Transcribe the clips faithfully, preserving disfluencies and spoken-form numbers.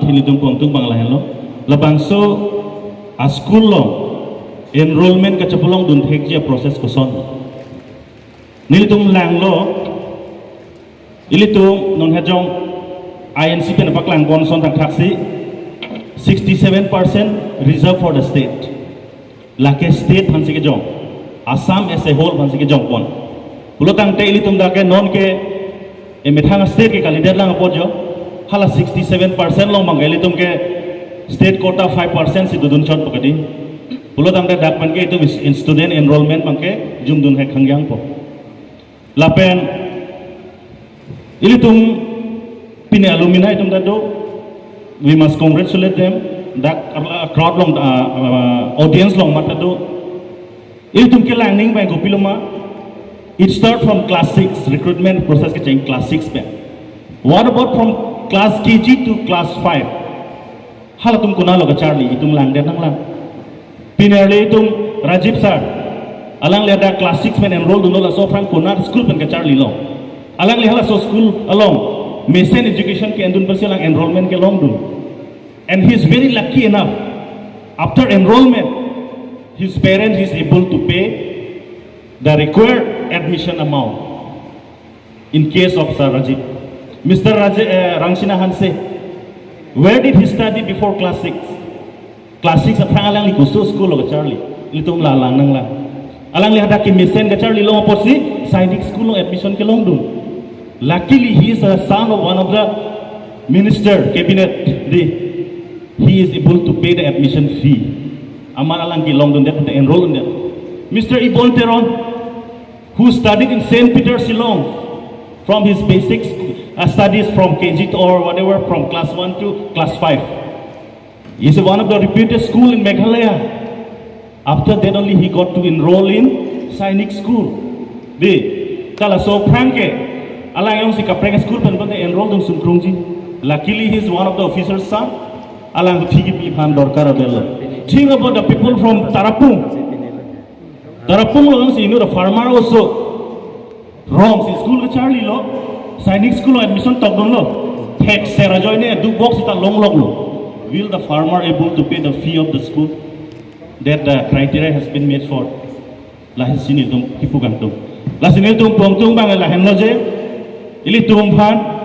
Nelitum pangtung abang lahenlo. Labangso a-school along enrollment kachepalongdun thekji a-process koson. Nelitum langlo, ilitum non hejong I N C pen paklang pon ason thakthak si sixty-seven percent reserved for the state. Lake state aphansi kejong, Assam as a whole aphansi kejong pon. Pulo tangte ilitum dak ke non ke emethang state ke kalidet lang apot jo. Hala sixty-seven percent along abang ke ilitum ke state quota five percent si dodun chot pakadi. Pulo tangte dak pen ke itum is-, in student enrollment abang ke jumdun hek hangyang po. Lapen ilitum pine alumni atum ta do, we must congratulate them. Dak arla crowd along, ah, ah, audience along mat ta do. Ilitum kelang ning abang kopilo ma? It start from class six, recruitment process kecheng class six pen. What about from class K G to class five? Halatum konatlo kacharli, itum langdet nanglang. Pine arle itum Rajiv sir, alangli hadak class six pen enroll dunlo, laso aphrang konat school pen kacharlilo? Alangli halaso school along mesen education ke-endun pensi alang enrollment kelongdun. And he is very lucky enough, after enrollment, his parents is able to pay the required admission amount. In case of Sir Rajiv, Mister Raje-, eh, Rangsina Hanse, where did he study before class six? Class six aphrang alangli koso school along kacharli? Ilitum la lang nanglang. Alangli hadak kemesen kacharli along apotsi Sainik School along admission kelongdun. Luckily, he is a son of one of the minister cabinet. Dei, he is able to pay the admission fee. Amat alang kelongdundet, enroll dundet. Mister Ibon Teron, who studied in Saint Peter Shillong from his basic sc-, uh, studies from K G to, or whatever, from class one to class five. He is one of the reputed school in Meghalaya. After that only he got to enroll in Sainik School. Dei, ta laso aphrang ke alang jongsi kaprek school pen pen enroll dun sungkrungji. Luckily, he is one of the officer's son. Alang fee kepi aphan dorkar avelo. Think about the people from Tarapung. Tarapung along si, you know, the farmer also. Rong si school kacharlilo, Sainik School along admission tokdunlo. Thekser ajoine duk bok seta longloklo. Will the farmer able to pay the fee of the school? That the criteria has been made for. Lasi nelitum kipu kangtung. Lasi nelitum pangtung abang lahenlo je, ilitum aphan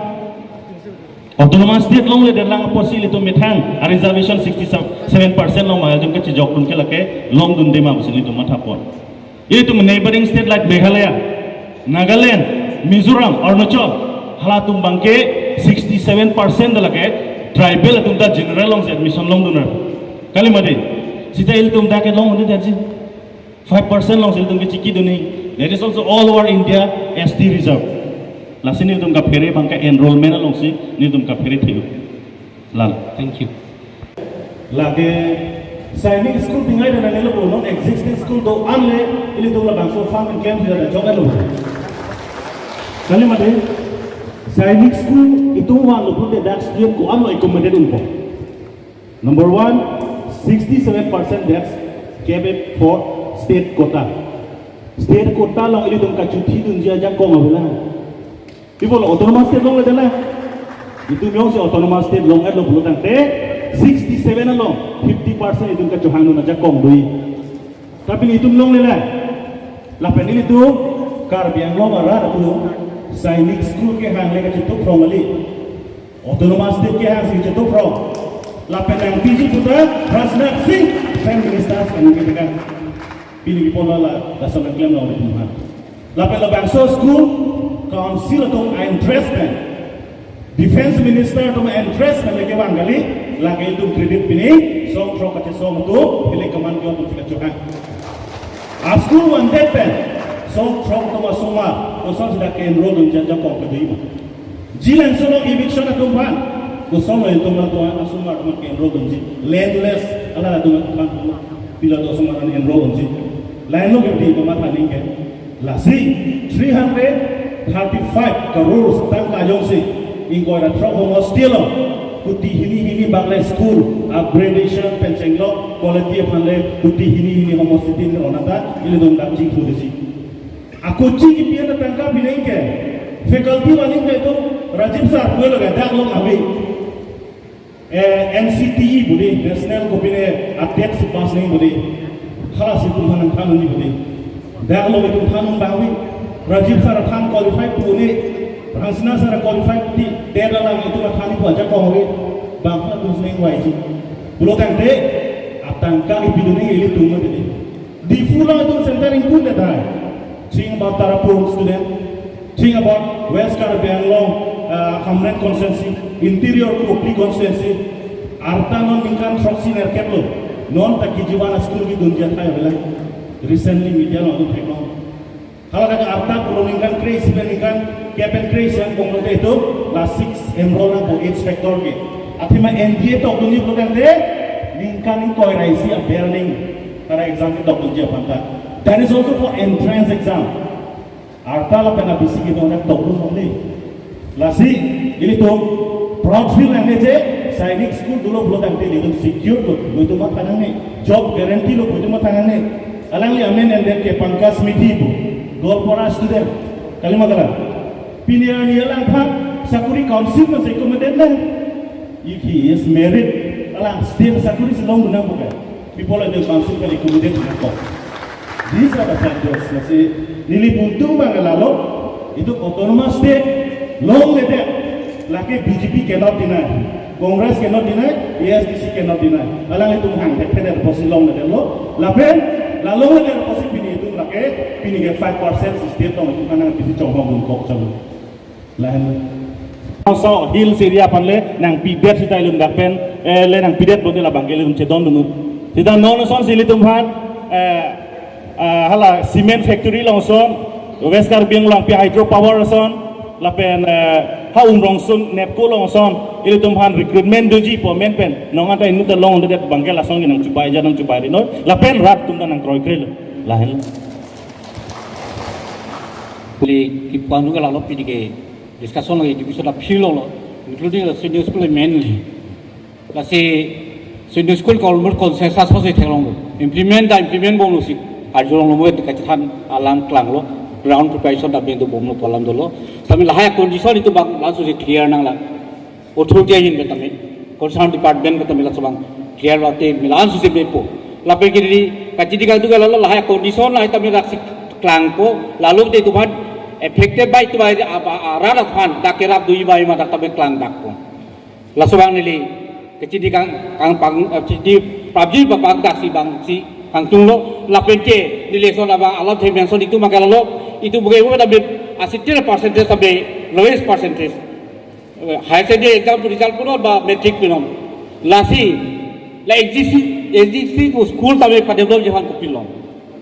Autonomous State longledet lang apotsi ilitum methang a-reservation sixty-seven percent along abang ilitum kachejokdun ke lake longdunde ma pusi ilitum mathapon. Ilitum neighboring state like Meghalaya, Nagaland, Mizoram, Arunachal, halatum abang ke sixty-seven percent lake tribal atum ta general alongsi admission longdun ra. Kali ma dei, seta ilitum ta ke longdundetji. Five percent alongsi ilitum kechikidun ni. That is also all over India S T reserve. Lasi nelitum kaphere abang ke enrollment alongsi nelitum kaphere thilo. Lal. Thank you. Lake Sainik School tingkai dan nelo, non existing school do-an le ilitum labangso farm and camp tidak ada jokan lo. Kali ma dei, Sainik School itum vanglo pute dak student ko-anlo accommodate unpo. Number one, sixty-seven percent that's kept for state quota. State quota along ilitum kachuthi dunji ajakong avelang. People, autonomous state longledet lang. Itum jongsi autonomous state longledet lo pulo tangte sixty-seven along fifty percent itum kachohangdun ajakong do-i. Tapi itum longledet lang. Lapen ilitum Karbi Anglong arat atum Sainik School kehang le kachetuprong kali. Autonomous state kehang si chetuprong. Lapen nangpiji puta Rajnath Singh, Prime Minister, kami ketekan. Pini kipola la, lason nangklemlo ilitum aphan. Lapen labangso school council atum a-interest pen, Defense Minister atum a-interest pen lake vang kali, lake itum credit pini, song throk kachesong atum, ili command ke atum sila chohang. A-school vangdet pen, song throk atum asomar, kosonsi dak ke-enroll dunji ajakong kedo-i ma? Jilangso along eviction atum aphan, kosonlo itum latum asomar atum ke-enroll dunji? Landless alanglitum aphan pilo do asomar an enroll dunji? Lahenlo ke di komat haning ke. Lasi three hundred thirty-five crores tangka jongsi ingkoi ra throk homosti along kuti hini hini bak le school upgradation pen chenglok quality aphan le kuti hini hini homosti tin onata ilitum dak chingthurji. Ako ching kipi an atangka pineng ke, faculty aning ke itum Rajiv sir pulo ke dak along ave. Eh, N C T E pu dei, National Kopine a TET si pass nangji pu dei. Halasi itum aphan nangthan unji pu dei. Dak lo itum than un bang ave. Rajiv sir aphan qualified pu ne. Hangsina sir qualified ti TET alang itum aphan ni pu ajakong ave. Bang aphan tus neng waiji. Pulo tangte, atangka kipidun nangji ilitum mati dei. Diphu along itum center ingkung det tahai. Think about Tarapung student. Think about West Karbi Anglong, uh, Hamren constituency, Interior Kopili constituency. Arta non ningkan throksi nerkep lo. Non ta K G one a-school kedunji athai avelang. Recently media along itum theklong. Hala ke arta pulo ningkan kre-isi pen ningkan kep pen kre-isi angbong lote itum class six enroll nangpo eight factor ke. Athema N D A tokdunji pulo tangte ningkan ingkoi ra isi aber ning para exam ketokdunji aphan ta. That is also for entrance exam. Arta lapen a-basic itum nangtokdun longle. Lasi, ilitum proud feel nangne je, Sainik School dolo pulo tangte ilitum secure lo, pu itum matha nangne, job guarantee lo, pu itum matha nangne. Alangli amen endetke Pankaj Methi pu, Goalpara student, kalima kalang. Pini arni alangphan sakori council ma se accommodate nang. If he is merit, alang state sakori si longdun nangpo ke. People in the council can accommodate nangpo. These are the factors. Lasi neli pu itum abang lalo, itum autonomous state longledet, lake B J P cannot deny, Congress cannot deny, A S D C cannot deny. Alanglitum hangthekthedet apotsi longledetlo, lapen la longledet apotsi pini itum lake, pini ke five percent state along itum kanang pisi chonghong un kok chong. Lahenlo. So, hills area aphan le nangpidet seta ilitum dak pen, eh, le nangpidet pulote labang ke ilitum chedondunnon. Seta non asonsi ilitum aphan, eh, eh, hala cement factory along ason, West Karbi Anglong pi hydro power ason, lapen, eh, ha Umrongso NEEPCO along ason, ilitum aphan recruitment doji pu amen pen, non anta inut ta longledet abang ke lason ke nangchobei ja nangchobei ri non, lapen rat atum ta nangkroikre lo. Lahenlo. Puli kipangdun ke lalo pini ke discussion lo, education a-field lo, including the senior school mainly. Lasi senior school ke almost consensus apotsi theklonglo. Implement ta implement bomlo si. Arjulonglo mo kachethan alam klanglo. Ground preparation ta beng dobomlo pu alam dolo. Sami lahai condition itum abang langsung si clear nanglang. Authority ahin pen tame, concern department pen tame laso abang clear lote me la-an susi mepo. Lapen ke neli kachini kangtung ke lalo lahai condition lahai tame laksi klangpo, lalo te itum aphan affected by itum a-, a-, a-, arat aphan dak kerap doji bai ma dak tame klangdakpo. Laso abang neli kachini kang, kangpang, eh, chini prapji abang daksi abang si kangtunglo, lapen ke neli lason abang alam the mention itum abang ke lalo, itum ke ibu tame a-seat percentage tame lowest percentage. Higher secondary exam result punon ba matric punon. Lasi, la existing, existing school tame padevelopji aphan kopilo.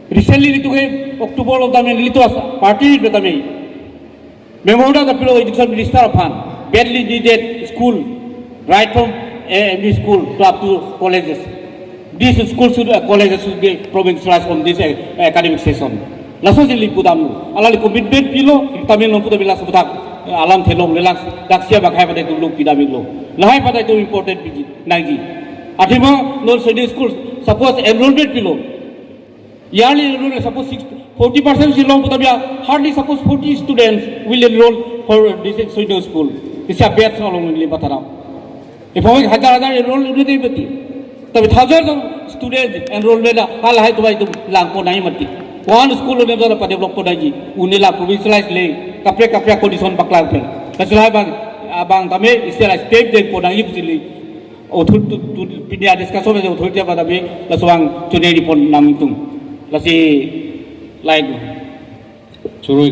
Recently nelitum ke October lo tame nelitum as party pen tame memorandum ta pilo education minister aphan. Badly needed school, right from, eh, M E school to up to colleges. These schools should, uh, colleges should be provincialized from this, uh, academic session. Laso si neli pudamlo. Alangli commitment pilo, tame non pu tame laso aputhak, uh, alam thelong lelang, dak sia bak hai pada itum lo pidam iklo. Lahai pada itum important piji, nangji. Athema non senior school, suppose enrollment pilo. Yearly enrollment, suppose six, forty percent si long pu tame, hardly suppose forty students will enroll for this senior school. Isi a-batch along neli patharam. If only hajar hajar enroll unit mati. Tapi thousands of students enrollment a halahai atum itum langpon nangji mati. One school unit dora padevelop pon nangji. Unila provincialize le kaprek kaprek condition paklang pen. Kasilai abang, abang tame isi la step dengpon nangji pusi neli authority to, to, pini a-discussion le authority abang tame laso abang choneri pon nangtum. Lasi lain. Choro